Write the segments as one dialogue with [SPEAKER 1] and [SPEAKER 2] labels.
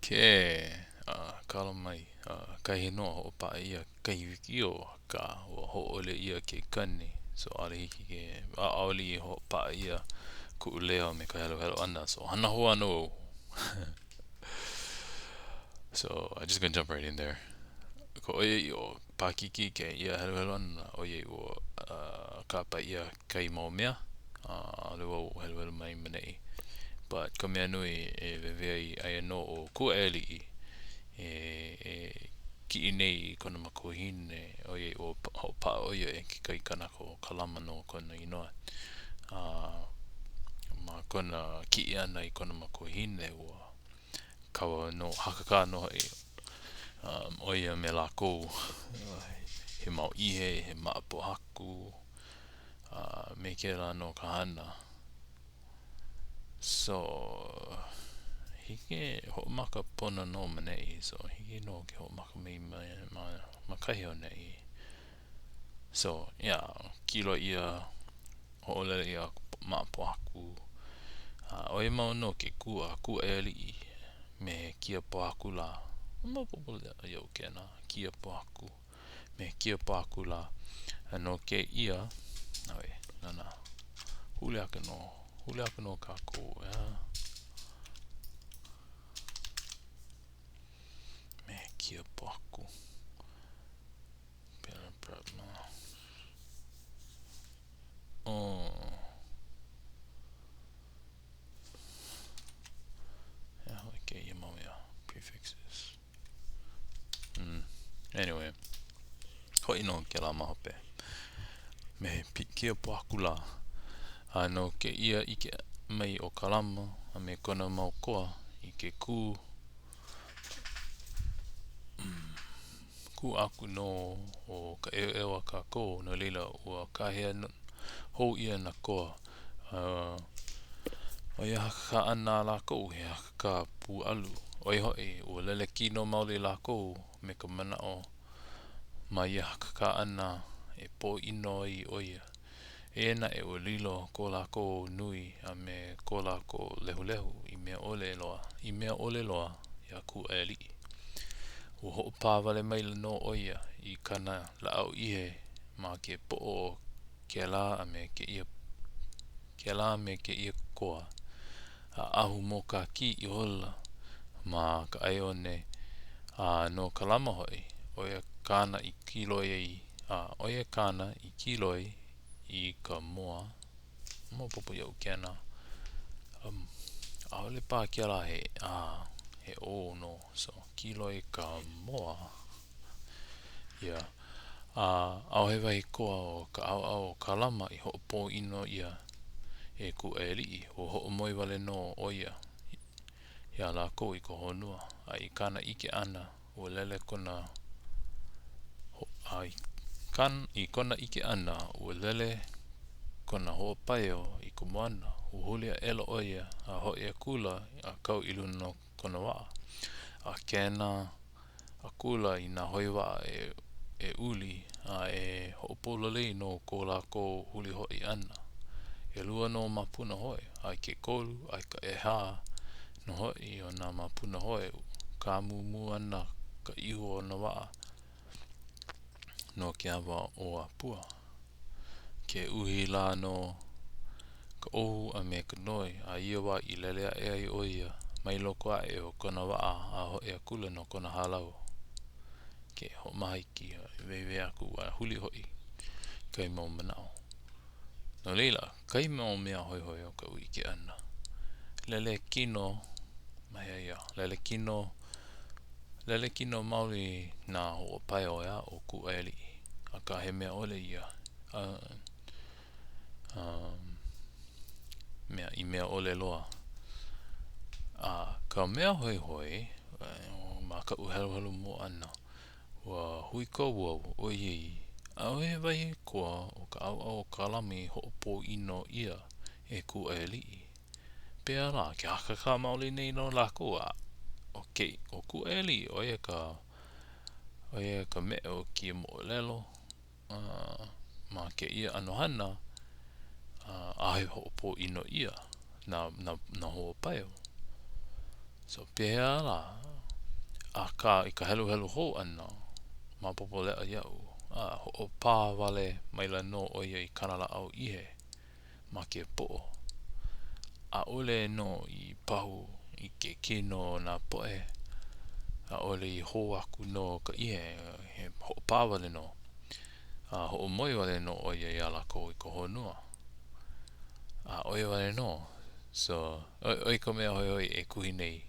[SPEAKER 1] Ke kala mai, kahi nō hoʻopaʻa ʻia kahi wikiō, akā ua hōʻole ʻia ke kani, so ʻaʻole hiki ke, ʻaʻole i hoʻopaʻa ʻia kuʻu leo me ka heluhelu ʻana, so hana hou ana wau. So I just gonna jump right in there. Ka ʻoiaʻiʻo, paʻakikī kēia heluhelu ʻana, ʻoiai ua kāpae ʻia kahi mau mea, ʻaʻole wau heluhelu mai maneʻi. But ka mea nui e waiwai ai, aia nō ʻo Kūʻaiāliʻi e e kiʻi nei i kona makuahine, ʻoiai ua hoʻopaʻa ʻo ia e kekahi kanaka ʻo Kalama nō kona inoa. A ma kona kiʻi ʻana i kona makuahine, ua kaua nō, hakakā nō hoʻi ʻo ia me lākou he mau ihe, he maʻa pōhaku, a me kēlā nō ka hana. So, hiki ke hoʻomaka pono nō maneʻi, so hiki nō ke hoʻomaka mai ma, ma, ma kahi o neʻi. So, yeah, kīloi ʻia, hoʻolele ʻia maʻa pōhaku. A ʻo ia mau nō ke kū a Kūʻaiāliʻi me he kia pōhaku lā. Maopopo iaʻu kēnā, kia pōhaku. Me he kia pōhaku lā. A no kēia, ʻawe, nānā, huli aku nō, huli aku nō kākou, ʻeā. Me he kia pōhaku. Oh. He aha kēia mau mea? Prefixes. Mm. Anyway. Hoʻi nō kēlā ma hope. Me he kia pōhaku lā. A no kēia ʻike mai o Kalama a me kona mau koa i ke kū Kū aku nō o ka ʻeuʻeu a kākou, no laila, ua kāhea hou ʻia nā koa. A ʻo ia hakakā ʻana a lākou, he hakakā pūʻalu. ʻO ia hoʻi, ua lele kino maoli lākou me ka manaʻo ma ia hakakā ʻana e pōʻino ai ʻo ia. Eia naʻe, ua lilo ko lākou nui a me ko lākou lehulehu i mea ʻole loa, i mea ʻole loa iā Kūʻaiāliʻi. Ua hoʻopā wale maila nō ʻo ia i kāna lāʻau ihe ma ke poʻo o kēlā a me kēia, kēlā me kēia koa, a ahu mōkākī ihola ma ka ʻaeone, a no Kalama hoʻi, ʻo ia kāna i kīloi ai, a ʻo ia kāna i kīloi i ka moa, maopopo iaʻu kēnā, um, ʻaʻole paha kēlā he a, he ʻō nō, so kīloi ka moa, yeah. A ʻaʻohe wahi koa o ka ʻaoʻao o Kalama i hoʻopōʻino ʻia e Kūʻaiāliʻi, ua hoʻomoe wale nō ʻo ia iā lākou i ka honua, a i kāna ʻike ʻana, ua lele kona a i kona ʻike ʻana, ua lele kona hoa paio i ka moana, ua huli aʻela ʻo ia a hoʻi akula a kau i luna o kona waʻa, a kēnā akula i nā hoe waʻa e, e uli a e hoʻopololei no ko lākou huli hoʻi ʻana. ʻElua nō māpuna hoe, a i ke kolu, a i ka ʻehā nō hoʻi o nā māpuna hoe, kāmūmū ana ka ihu o nā waʻa no ke awa o ʻĀpua. Ke uhi lā nō ka ʻohu a me ka noe, a ia wā i lele aʻe ai ʻo ia mai loko aʻe o kona waʻa a hoʻi akula no kona hālau. Ke hoʻomaha iki, waiwai aku a huli hoʻi kahi mau manaʻo. No laila, kahi mau mea hoihoi o kaʻu ʻike ʻana. Lele kino, ma hea ia? Lele kino, lele kino maoli nā hoa paio ʻeā o Kūʻaiāliʻi. Akā he mea ʻole ia. A, um, mea, i mea ʻole loa. A ka mea hoihoi, ma kaʻu heluhelu mua ʻana, ua huikau au ʻoiai ʻaʻohe wahi koa o ka ʻaoʻao o Kalama i hoʻopōʻino ʻia e Kūʻaiāliʻi. Pehea lā, ke hakakā maoli nei nō lākou a ʻo ke, ʻo Kūʻaiāliʻi, ʻo ia ka, ʻo ia ka meʻe o kēia moʻolelo. A ma kēia ʻano hana, ʻaʻohe hoʻopōʻino ʻia nā, nā, nā hoa paio. So, pehea lā? Akā, i ka heluhelu hou ʻana, maopopo leʻa iaʻu, a hoʻopā wale maila nō ʻo ia i kāna lāʻau ihe ma ke poʻo. ʻAʻole nō i pahu i ke kino o nā poʻe, ʻaʻole i hou aku nō ka ihe, he hoʻopā wale nō. A hoʻomoe wale nō ʻo ia iā lākou i ka honua. A ʻo ia wale nō. So, ʻo ia ka mea hoihoi e kuhi nei.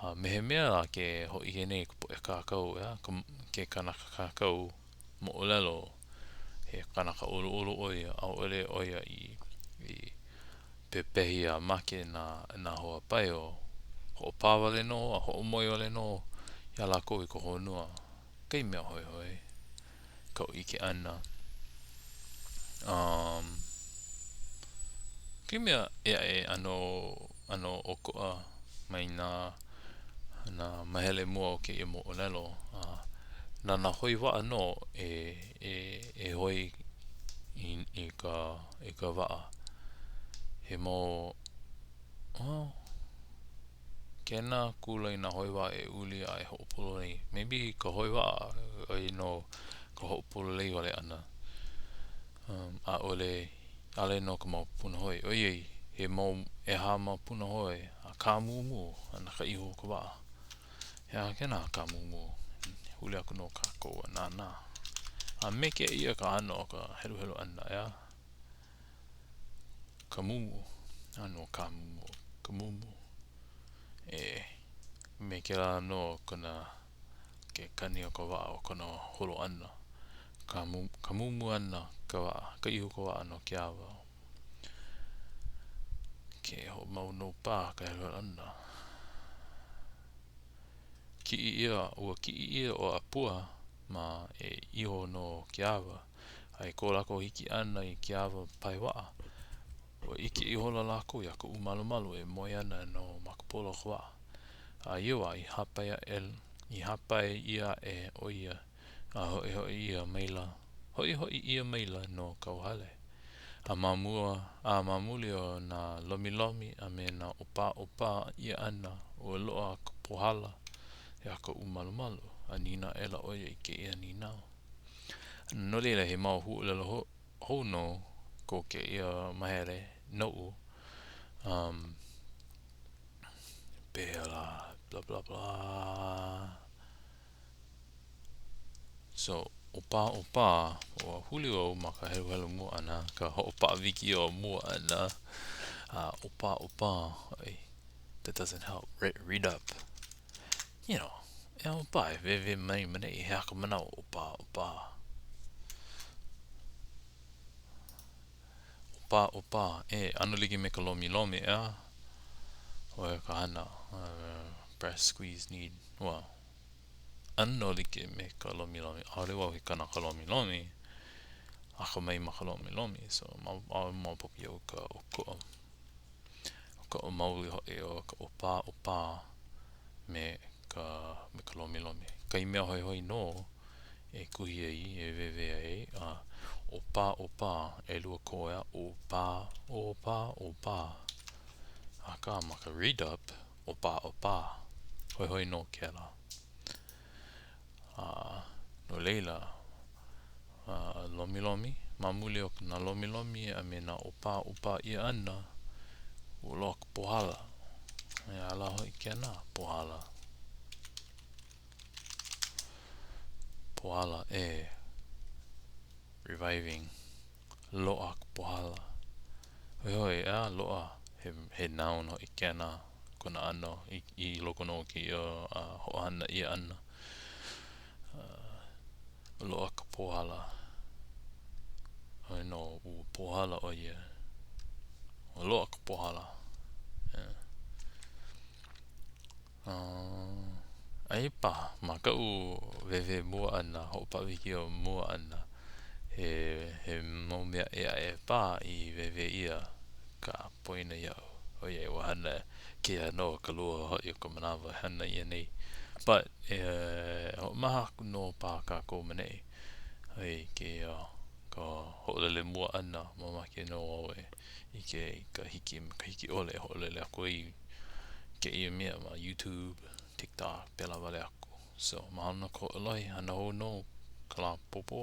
[SPEAKER 1] A me he mea lā ke hōʻike nei ka poʻe kākau, ʻeā, ke kanaka kākau moʻolelo, he kanaka ʻoluʻolu ʻo ia, ʻaʻole ʻo ia i, i pepehi a make nā, nā hoa paio. Hoʻopā wale nō a hoʻomoe wale nō iā lākou i ka honua. Kahi mea hoihoi kaʻu ʻike ʻana. Um, kahi mea ʻē aʻe ʻano, ʻano ʻokoʻa mai nā, nā mahele mua o kēia moʻolelo. Uh, na nā hoi waʻa nō e, e, e hoi i, i ka, i ka waʻa. He mau, well, Kēnā akula i nā hoi waʻa e uli a e hoʻopololei. Maybe ka hoi waʻa, ʻo ia nō ka hoʻopololei wale ʻana. Um, ʻaʻole, ʻaʻole no ka mau punahoi. ʻOiai, he mau, ʻehā mau punahoi a kāmūmū ana ka ihu o ka waʻa. He aha kēnā kāmūmū? Huli aku nō kākou a nānā. A me kēia ka ʻano o ka heluhelu ʻana, ʻeā? Ka mumu, ʻano ka mumu, ka mumu. E, me kēlā nō kona, ke kani o ka waʻa o kona holo ʻana. Ka mu, ka mumu ana ka waʻa, ka ihu o ka waʻa no ke awa. Ke hoʻomau nō paha ka heluhelu ʻana. Kiʻi ʻia, ua kiʻi ʻia ʻo ʻApua mā e iho no ke awa, a i ko lākou hiki ʻana i ke awa pae waʻa, ua ʻike ihola lākou iā Kaʻūmalumalu e moe ana nō ma ka polo o ka waʻa. A ia wā i hāpai aʻe, i hāpai ʻia aʻe ʻo ia a hoʻihoʻi ʻia maila, hoʻihoʻi ʻia maila no kauhale. A ma mua, a ma muli o nā lomilomi a me nā ʻōpāʻōpā ʻia ʻana, ua loaʻa ka pohala iā Kaʻūmalumalu, a nīnau aʻela ʻo ia i kēia nīnau. No laila, he mau huaʻōlelo hou nō ko kēia mahele noʻu. Um, pehea lā, blah, blah, blah. So, ʻōpāʻōpā, ua huli wau ma ka heluhelu mua ʻana, ka hoʻopaʻa wikiō mua ʻana, a ʻōpāʻōpā, that doesn't help, Re read up. You know, e ʻōpā, e wēwē mai maneʻi, he aha ka manaʻo ʻōpāʻōpā. ʻŌpāʻōpā, e, ʻano like me ka lomilomi, ʻeā? ʻO ia ka hana, uh, press, squeeze, knead, well, ʻano like me ka lomilomi. ʻAʻole wau he kanaka lomilomi, akamai ma ka lomilomi, so ʻaʻole maopopo iaʻu ka ʻokoʻa. ʻOkoʻa maoli hoʻi o ka ʻōpāʻōpā me ka me ka lomilomi. Kahi mea hoihoi nō e kuhi ai, e wēwē ai, a ʻōpāʻōpā, ʻelua koe a ʻōpā, ʻōpā, ʻōpā. Akā, ma ka read up, ʻōpāʻōpā. Hoihoi nō kēlā. A no laila, a lomilomi, ma muli o nā lomilomi a me nā ʻōpāʻōpā ʻia ʻana, ua loaʻa ka pohala. He aha lā hoʻi kēnā pohala? Pohala, e reviving. Loaʻa ka pohala. Hoihoi, ʻeā, loaʻa, he, he noun hoʻi kēnā kona ʻano i, i loko nō o kēia uh, hoʻohana ʻia ʻana. Uh, loaʻa ka pohala. ʻO ia nō, ua pohala ʻo ia. Ua loaʻa ka pohala. Yeah. Aia paha ma kaʻu wēwē mua ʻana, hoʻopaʻa wikiō mua ʻana, he, he mau mea ʻē aʻe paha i wēwē ʻia ka poina iaʻu, ʻoiai ua hana kēia nō ka lua hoʻi o ka manawa e hana ʻia nei. But, e hoʻomaha aku nō paha kākou maneʻi i kēia ka hoʻolele mua ʻana, mamake nō au e ʻike i ka hiki me ka hiki ʻole e hoʻolele aku ai kēia mea ma YouTube. TikTok, pēlā wale aku. So, mahalo no ka hoʻolohe. Hana hou nō ka lā ʻapōpō.